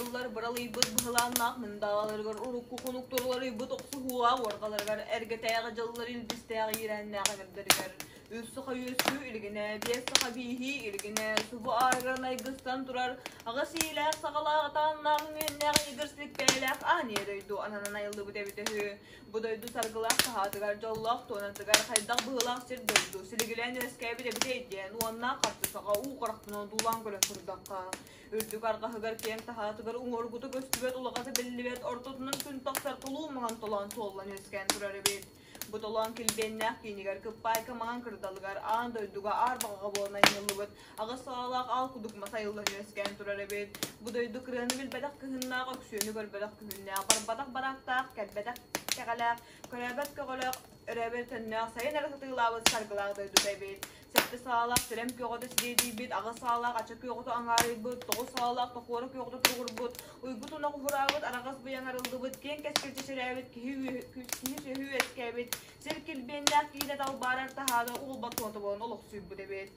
дьыллар быралыйбыт быһылааннаах мындааларыгар урукку хонуктар уларыйбыт охсуһуулаах уорҕаларыгар эргэтээҕи дьыллар илбистээх иирээннээх эҥэрдэригэр үс саха үөскүү илигинэ, биэс саха бииһии илигинэ, субу аарыгыран айгыстан турар аҕыс иилээх саҕалаах атааннаах үҥүөннээх игир силикпээлээх аан ийэ дойду ананан айыллыбыт эбитэ үһү. Бу дойду саргылаах саһаатыгар, дьоллоох туонатыгар хайдах быһыылаах сир дойду силигилээн үөскээбит эбитэй диэн уонна харчы саҕа уу харахпынан одуулаан көрө турдахха, үрдүк арҕаһыгар киэҥ таһаатыгар уҥуоргута көстүбэт улаҕата биллибэт ортотунан күн тахсар толуу маҥан толоон суоллан үөскээн турар эбит. Бу толоон килбиэннээх киинигэр Кыппаайка маҥан кырдалыгар аан дойдуга аар баҕаҕа буолан анньыллыбыт аҕыс салаалаах аал кудук мас айыллан үөскээн турар эбит. Бу дойду кырыаны билбэтэх кыһыннаах, өксүөнү көрбөтөх күһүннээх, барбатах бараахтаах, кэлбэтэх кэҕэлээх, көрөөбөт көҕөлөөх, өрөөбөт төннөөх, сайын эрэ сатыылаабыт саргылаах дойдута эбит. Сэттэ саалаах сирэм күөҕүтэ сириэдийбит, аҕыс саалаах ача күөҕүтэ аҥаарыйбыт, тоҕус саалаах тохуора күөҕүтэ туругурбут, уйгу тунах уһураабыт, араҕас быйаҥ арыллыбыт, киэҥ кэскил чэчирээбит, киһи киһи-сүөһү үөскээбит, сир килбиэннээх киинэ талбаарар таһаада уолбат туота буолан олохсуйбут эбит.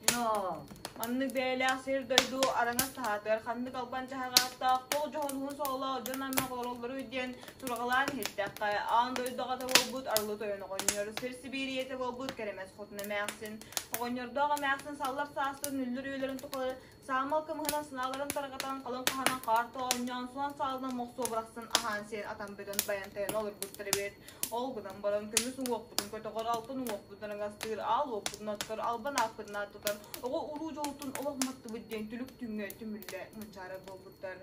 Маннык бэйэлээх сир-дойду араҥас таһаатыгар ханнык албан дьаһаҕааттаах, тоҕ дьоһун уһун сололоох дьон аймах олороллоруй диэн сураҕалаан иһиттэххэ, аан дойду аҕата буолбут Арылы Тойон оҕонньор, сир Сибиирийэтэ буолбут Кэрэмэс Хотун эмээхсин, оҕонньордоох эмээхсин саллар саастарын үллэр үйэлэрин тухары саамал кымыһынан санааларын тарҕатан, халыҥ хаһанан хаарты оонньоон, суон саалынан мохсуо бырахсан аһаан-сиэн атан бүтэн байан-тайан олорбуттар эбит. Ол гынан баран көмүс уҥуохпутун көтөҕөр, алтын уҥуохпутун араҥастыыр, аал уоппутун оттор, албан ааппытын ааттатар, оҕо уруу дьолутун олох маттыбыт диэн түлүк түҥҥэ түмүллэ мунчаарар буолбуттар.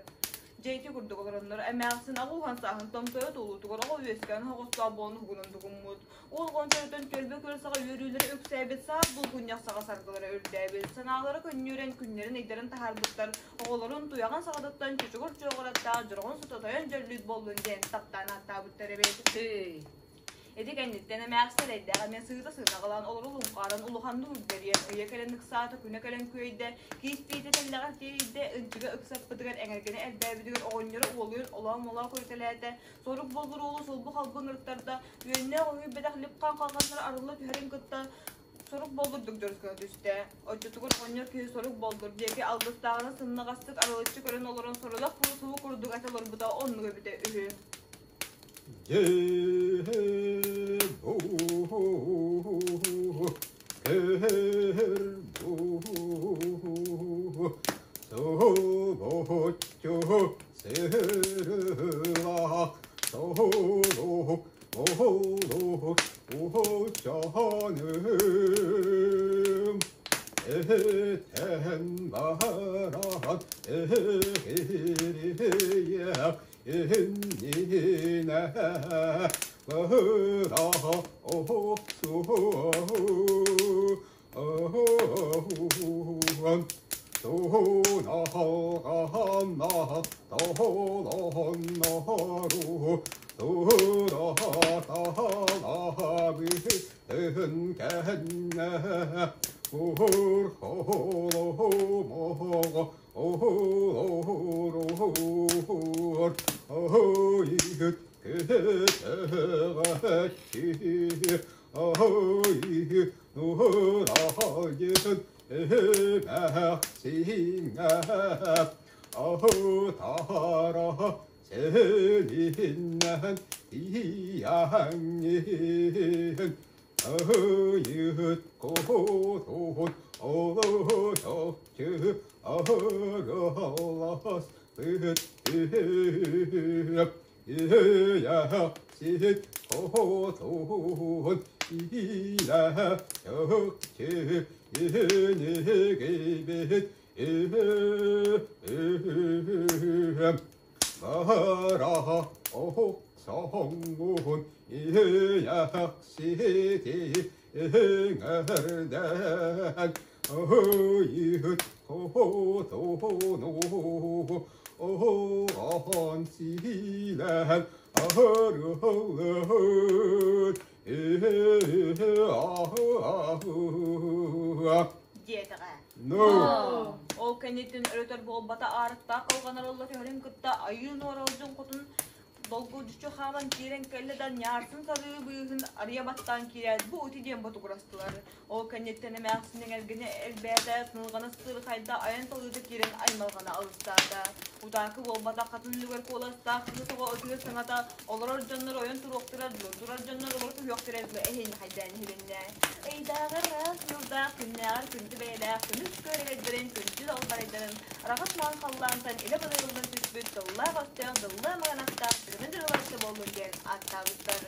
Дьэ ити курдук олороннор эмээхсин аҕа уһан сааһын томтойо туолуутугар оҕо үөскээн оһоҕостоох буолан уһугунан тугуммут. Уол оҕончорутун түөлбэ күөл саҕа үөрүүлэрэ үксээбит, саас булгунньах саҕа саргылара үрдээбит, санаалара көнньүөрэн күннэрин-ыйдарын таһаарбыттар, оҕолорун туйаҕын саҕатыттан чучугур чуоҕураттаах дьороҕун сототойон дьөллүүт буоллун диэн таптаан ааттаабыттар эбит. Ити кэнниттэн эмээхсин эрэйдээх эмиэ сыыта сыынаҕалаан олору луҥхааран улаханнык үрдэрийэн, ыйа кэлэн ыксаата, күнэ кэлэн күөйдэ, киис тиитэ тэллэҕэр тиийдэ, ынчыга ыксаппытыгар, эҥэргэнэ элбээбитигэр оҕонньоро уолуйан олоо-молоо көрүтэлээтэ, сорук боллур уолу сулбу халбы ыҥыртарда, үөннээх өҥүйбэтэх лип-хаан халҕаннара арылла түһэрин кытта сорук боллурдук дьорус гына түстэ. Оччотугар оҕонньор киһи сорук боллур диэки алгыстааҕына сымнаҕастык арылыччы көрөн олорон сорудах субу курдук этэ олорбута оннук эбитэ үһү. Иннинэ быһыраҕа оһуһуон туһунаһалҕанна тоһолоһоннору туһураһатаһалаһабыһын кэннэ уһур холоһумоҕо Ыһыйыт куһутуһун олуһуччу аһырыһалас тыһыт үһүөп иһийэһэ сиһит куһутуһун иһиилэһэ чөһүкчү иһиниһигибит үһүөм Баһараһа оһох соһоҥҥуһун иһийэх сити иһиҥэрдэн ыһыйыт хоһотону оһоон сиилэһэн аһырыһылыһыт Диэтэҕэ. Ол кэнниттэн өрөтөр буолбата аарыктаах халҕанарылла түһэрин кытта айыы нуоралдьын хотун Долгуччу хааман киирэн кэллэ да ньаарсын сарыы быыһын арыйа баттаан киирээт бу ити диэн ботугурастылар. Ол кэнниттэн эмээхсин эҥэргини элбээтэ, сыналҕана сырхайда, айан талыыта киирэн аймалҕана алыстаата. Утаакы буолбатах хатын үлүгэр куоластаах кыыс оҕо ытыыр саҥата олорор дьоннор ойон туруохтара дуо, турар дьоннор олоро түһүөхтэрэ дуо эһиэни хайдаан иһилиннэ. Ыйдааҕар ыраас ньуурдаах, күннээҕэр күндү бэйэлээх, көмүс күөрэгэйдэрин, күндү далбарайдарын, араҕас маҥан халлаантан илэ быдайыллан түспүт тыллаах-өстөөх дыллаа маганахтаах дыргын дырылааччы буоллун диэн ааттаабыттар.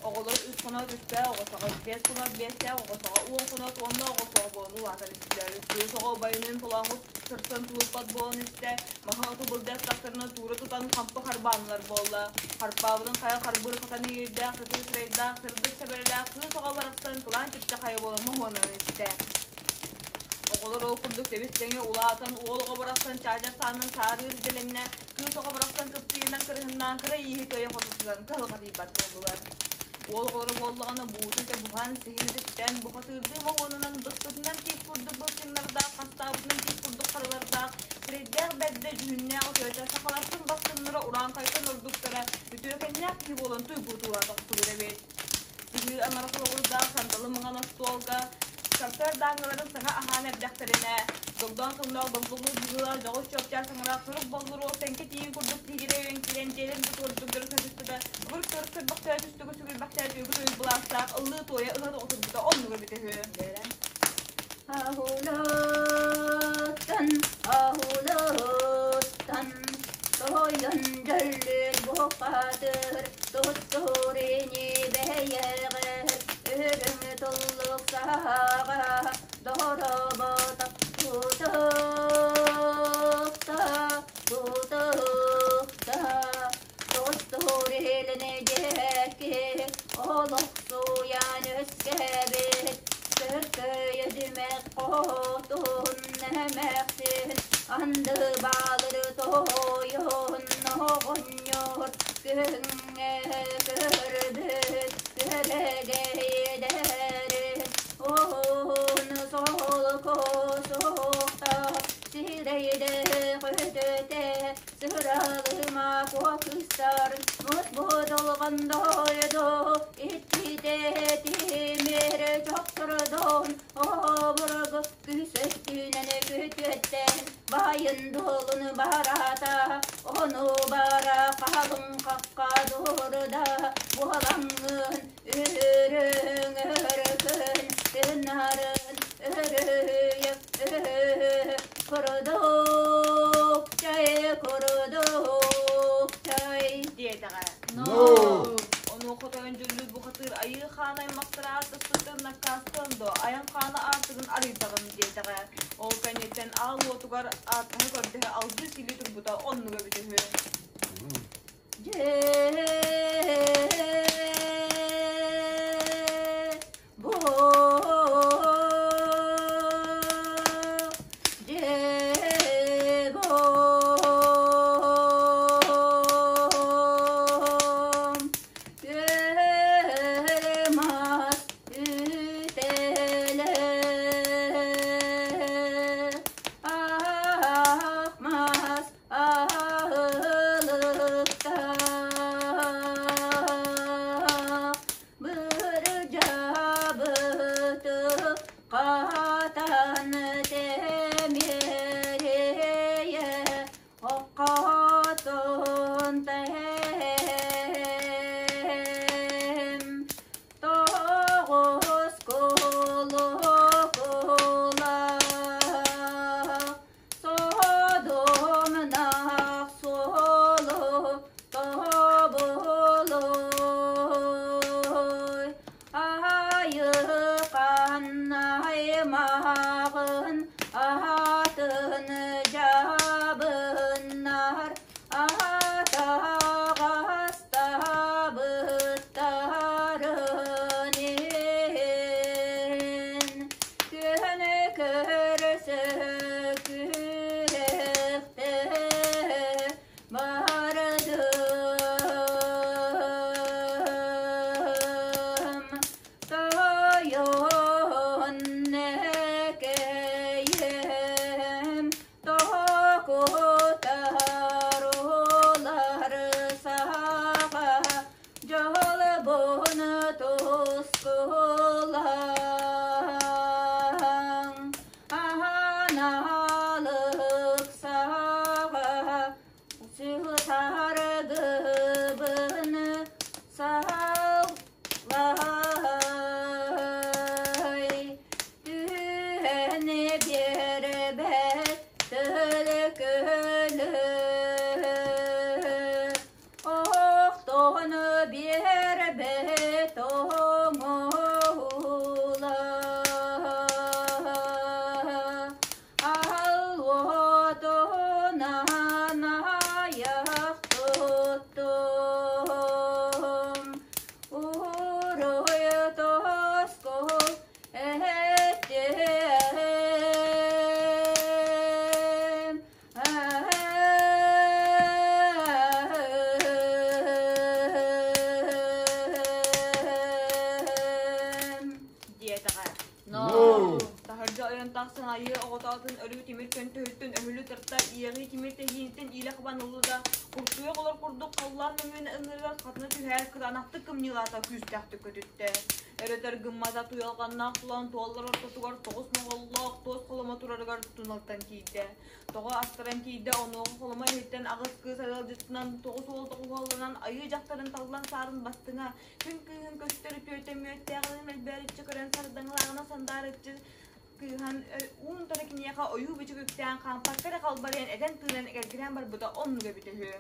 Оҕолор үс хоноот үстээх оҕосоҕо, биэс хоноот биэстээх оҕосоҕо, уон хоноот уонна оҕосоҕо буолан улаатан истилэр. Кыыс оҕо убайыныын толооҥҥут сырсан тулуппат буолан истэ, маһы оту былдьастахтарына туура тутан хампы харбаанылар буолла. Харпаабытын хайа харбыыр хатан иирдээх, сытыы сырайдаах, сырдык сэбэрэлээх кыыс оҕо барахсан кылаан чыпча хайа буолан моһуонан истэ. Оҕолор ол курдук тэбис-тэҥэ улаатан, уол оҕо барахсан чаадьар саанан саарыыр идэлэннэ, кыыс оҕо барахсан кыптыйынан кырыһыннаан кыра ииһи кыайа хотусунан кыһалҕатыйбат буоллулар. Уол оҕолоро буоллаҕына буутун буһан, сиһин үтүктэн, бухатыырдыы моһуонунан быспытынан тиит курдук былчыҥнардаах, хастаабытынан тиит курдук харылардаах, сирэйдээх бэрдэ, дьүһүннээх үтүөтэ, сахалартан бастыҥнара урааҥхайтан ордуктара, үтүөкэннээх киһи буолан туйгуутула тохтуур эбит. Сыһыы аҥара холобурдаах сандалы маҥан остуолга сарсыардааҥҥыларын саҥа аһаан эрдэхтэринэ, догдоон сонноох догдолуур быһыылаах дьоҕус чуопчаар саҥалаах сурук боллуруо тэҥкэ тииҥ курдук тиһигирэ өйөн киирэн дьиэлэрин тутуурдук дөрү түстэ да, ыбыр-сырык сырбахтара түстүгү сүгүрбэхтэрэ түгү туйук былаастаах ыллыы-туойа ыһа отурбута оннуга эбитэ үһү. Аһулаттан, аһулаттан, тоһойон дьөллүр буһуккатыр, туттур ини бэйэҕэр, өрөҥ туллук саҕа, доҕоробото тутуохта, тутуохта, туттур илини диэки, олохсуйан үөскээбит, Көркөйөдүмэх хотун эмээхсин, анды баалыр тоойон оҕонньор, күһүҥҥэ көрбүт күөрэгэйдэрин, уһун солко суохтаах сирэйдээх өтөтө Сыралыма куокустар, мут будулган дойду, иккитэ тимир чохтордон, обургу күсөттүнэн күтүөттэн, байын дуолун барата, ону бара хаалын хаққа дурда, буолаҥҥын үрүҥ өркөн, тынарын өрүйэ Курдук чай, курдук чай диэтэҕэ. No! Онуоха тойон дьүллүт бухатыыр айыы хаан аймахтара ааттаспыттарын наккаастыан дуо, айан хаана аартыгын арыйдаҕым диэтэҕэ. Ол кэнниттэн аал уотугар ааттаһа көрдөһө алгыы силии турбута оннуга эбитэ үһү. Дьэ бу дьэ бом күөл мас үтэлэ ах мас аһылыктаах бырдьабыты хатан тэмиэрийэ оккотун тэм тоҕус кулукулаах содумнах суолу тобулуй айыкан аймаҕын атын дьабыннар атаҕастабыттарын иһин күн көрсө күрэхтэ бардым тойон нэкэйэм токутар уларсан Аналык саҕа саргыбын саалай түһэн биэрбэт төлкөлө охтон биэрбэт оҥоһула Алуотунанаайах туттум уруй тоску эттиэм. Диэтэҕэ. No. Таһырдьа ойон тахсан айыы оҕотоотун өрүү тимир көнтөһүттэн өһүлү тырта иэҕии тимир тэһииниттэн иилэ хабан ылла да, куртуйах олор курдук халлаан нөҥүөн ыҥырыгар хатана түһээт кытаанахтык кымньыылаата күүстээхтик көтүттэ. Өрөтөр гыммата туйалҕаннаах тулан туоллар ортотугар тоҕус моҕоллоох туос холомо турарыгар туналтан тиийдэ. Тоҕо астаран тиийдэ, онуоха холомо иһиттэн аҕыс кыыс арыалдьытынан тоҕус уол тоҕуһуолланан айыы дьахтарын таллан саарын бастыҥа, күн кыыһын көстөр үтүөтэ мүөттээҕинэн мэлбээриччи көрөн сардаҥалааҕына сандаарыччы кыыһан уун утары киниэхэ ойуу бичик үктээн хаампакка эрэ халбарыйан этэн тыынан эргирээн барбыта оннук эбитэ үһү.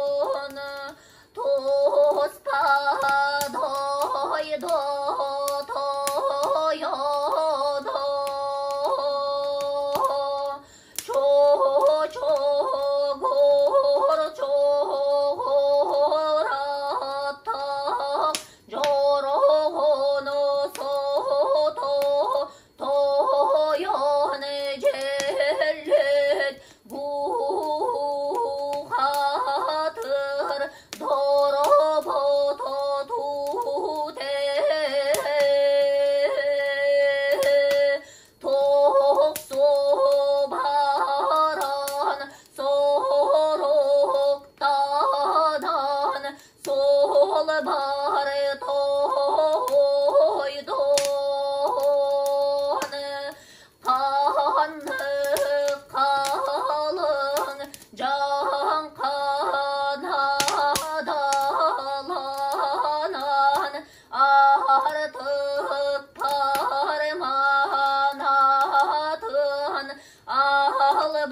Көребон, туспа дойду тойоно чочогор чогората жорогоно сото тойон желлет бухатыр доробото туте тохсубаран соруктадан солбар тойдон қаны қалың жан қанадаланан артық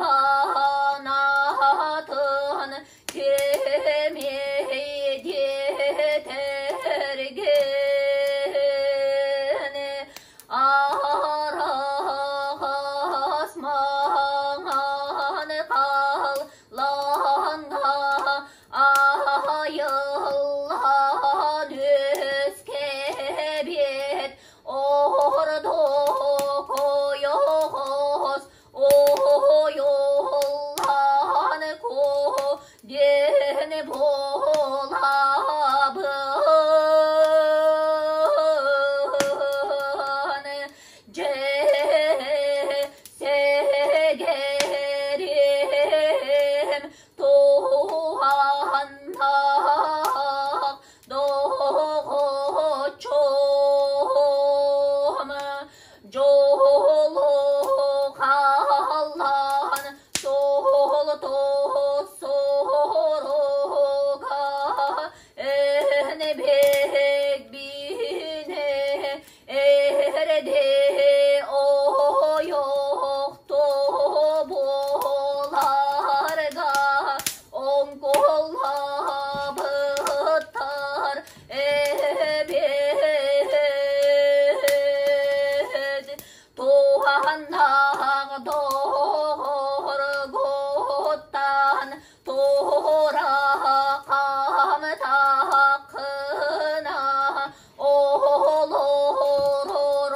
парманатын албанатын кемейдетерген арағас маңан қалланға айылған өскебет орду қойғыз ойылған көден болабын жесегерім туғаннақ доғычом жолу қалан сол сорога энбек бине эрде ойоқты боларға оңқолабыттар эбет туғаннақ доғырготтан тура қамтақына олорор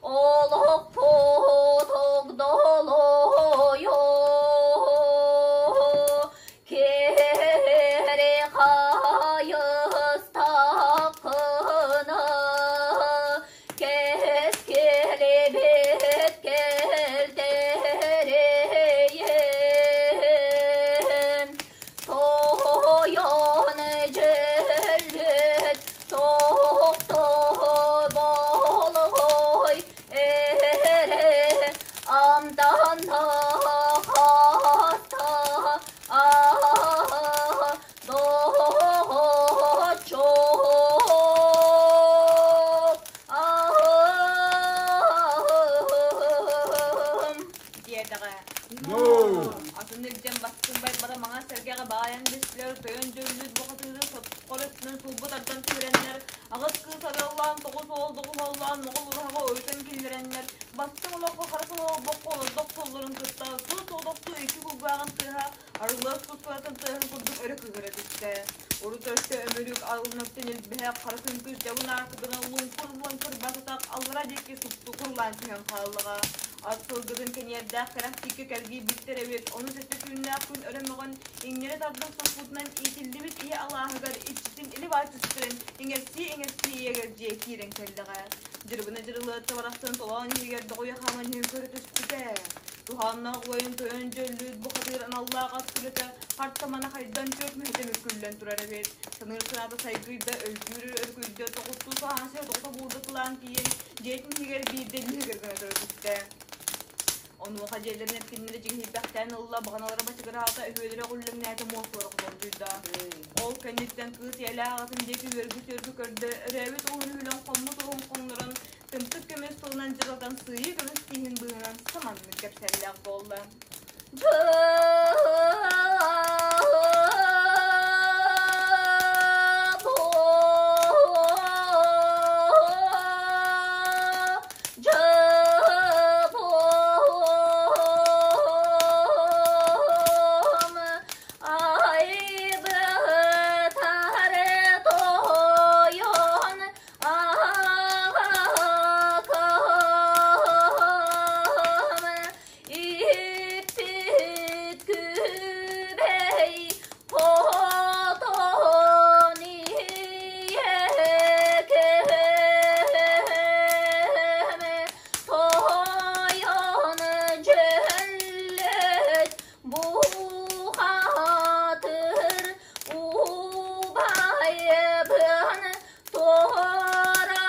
олох поток долойо кере қайыстақына кескелебет келтерейін. бэргэҕэ баайан бистилэр, тойон дьөллүт бухатыыры сотхор өттүнэн сулбу тардан түһэрэннэр, аҕыс кыыс арыаллаан, тоҕус уол доҕуһуоллаан моҕол ураһаҕа ойутан киллэрэннэр, бастыҥ олоххо хара сололбокко олордох суолларын кытта суос-соҕотохтуу икки кулгааҕын тыаһа арыллар тускулатын тыаһын курдук өрө кыһыра түстэ. Урут өссө өмүрүк алынаттан илбэһэ хара күҥкүс дьабын аартыгынан луҥкур-лаҥкыр бас атах аллара диэки супту курулаан түһэн хааллаҕа. Ат сылгытын кэниэрдээх кэрэх тииккэ кэлгийбиттэр эбит, ону сэттэ түүннээх күн өрө мөҕөн, иҥнэри тардан соппутунан иитиллибит ийэ алааһыгар иччитин или-баай түстэрэн, иҥэрсии-иҥэрсии ийэгэр дьиэ киирэн кэллэҕэ. Дьырыбына дьырылыатта барахсан толоон иһигэр доҕуйа хааман иһин көрө түспүтэ. Туһааннаах убайын тойон дьөллүүт бухатыыр аналлаах ас күлэтэ хартамана хайдан түөрт мүһэтэ мүккүллэн турар эбит. Саныыр санаата сайгыйда, өйдүүр өркүйдэ, тоҕустуу саһаан сиһэ тоҕута буурда тылаан тиийэн, дьиэтин иһигэр биирдэ лиһигир гына тура түстэ. Онуоха дьиэлэрин эркиннэрэ дьигиһийбэхтээн ылла, баҕаналара бачыгыраата, өһүөлэрэ өҕүллэҥнээтэ, муосталара хотолдьуйда. Ол кэнниттэн кыыс ийэлээх аҕатын диэки үөргү-сүөргү көрдө, өрөөбүт уһун үһүлэн хоммут уһун хоҥнорон, тымтык көмүс тылынан дьырылатан сыыйы көмүс тииһин быыһынан саманнык кэпсэллээх буолла. Ipit kübey potoniye keme toyon cöllet buhatır ubayıbın Tora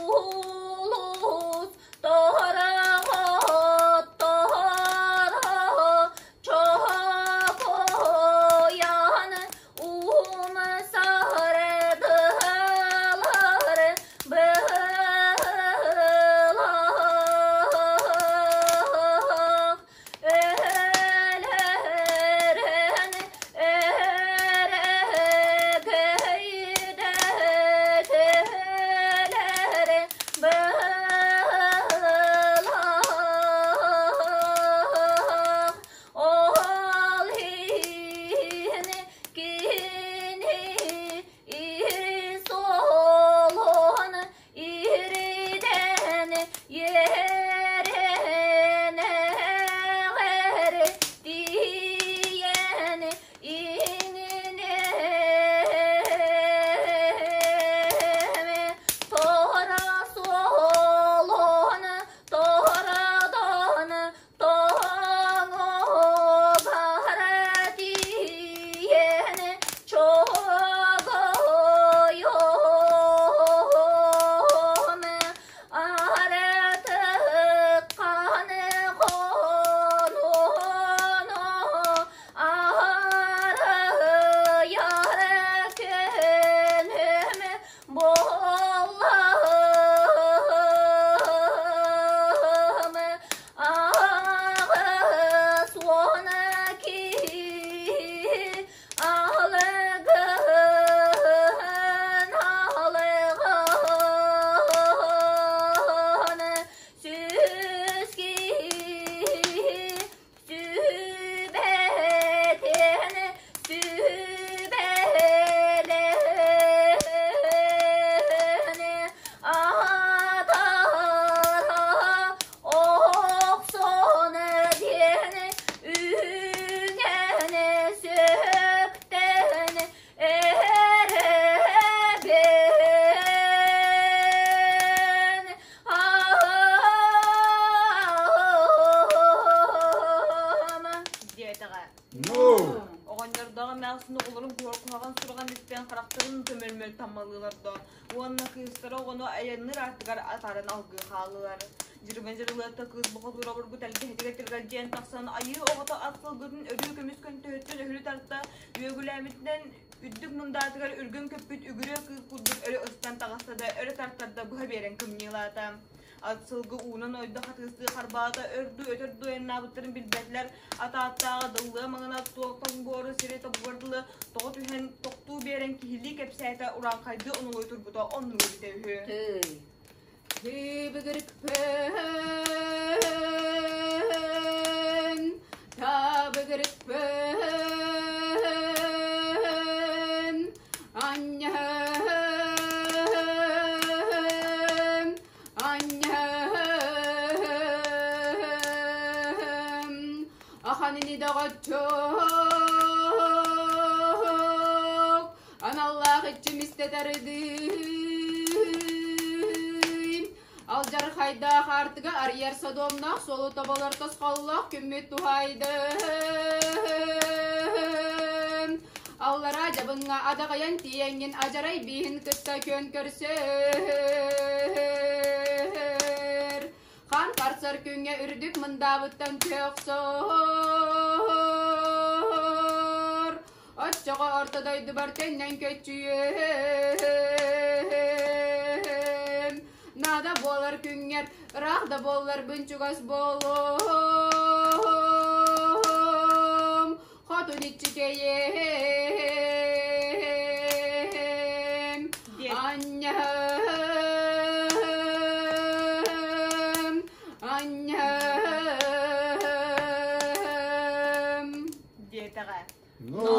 ulus tora tora çokoyan umsardılar bılak Öleren eregeydeteler bılak Ol hin kini solon irden yerine diyen inine tora solon toradan tono diyen çogoyom artık kan konunu arayar günüm bollahım ağız ki algın algın süs ki sübetin sübeleni adara okson diyen üngene sökten ereben ahım. Диэтэҕэ. No! Оҕонньордооҕо эмээхсин оҕолорун куһаҕан сураҕын истэн харахтарын көмөлмөл таммалыылар уонна кыыстара оҕону айанныыр аатыгар атааран алгыы хааллылар. Дьырбын дьырылыатта кыыс бохотуур обургу тэлгэһэтигэр тиргэлдьийэн тахсан айыы оҕото ат сылгытын өрүү көмүс көнтөһүттэн өһүлү тарта үөгүлээбитинэн үрдүк мундаатыгар үргүн көппүт үгүрүө кыыс курдук өрө ыстан таҕыста да өрө тартарда быһа биэрэн кымньыылаата. Ат сылгы уунан ойдо хатыыстыы харбаата өрдүү өтөрдүү айаннаабыттарын билбэтилэр. Атааттааҕа дыллыа маҥана туох буору сири тобугар дылы тоҕо түһэн тохтуу биэрэн киһилии кэпсээтэ урааҥхайдыы онолуй турбута оннук эбитэ үһү. Тыбыгырыкпын, табыгырыкпын, анньаһым, анньаһым, ахан ини доҕоччук, Аналлаах иччим истэ тардыым. Алдьархайдаах аартыга арыйар содуомнаах суолу тоболор тосхоллоох күммүт туһаайдым. Аллараа дьабыҥҥа адаҕайан тиийэҥҥин адьарай бииһин кытта күөн көрсөр. Хаан харсар күҥҥэ үрдүк мындаабыттан төхсөр. Оччоҕо орто дойдубар төннөн көччүйүөм. Наада буолар күҥҥэр ыраах да буолларбын чугас буолуом. Хотун иччикэйиэм. Анньаһым, анньаһым. Диэтэҕэ. No.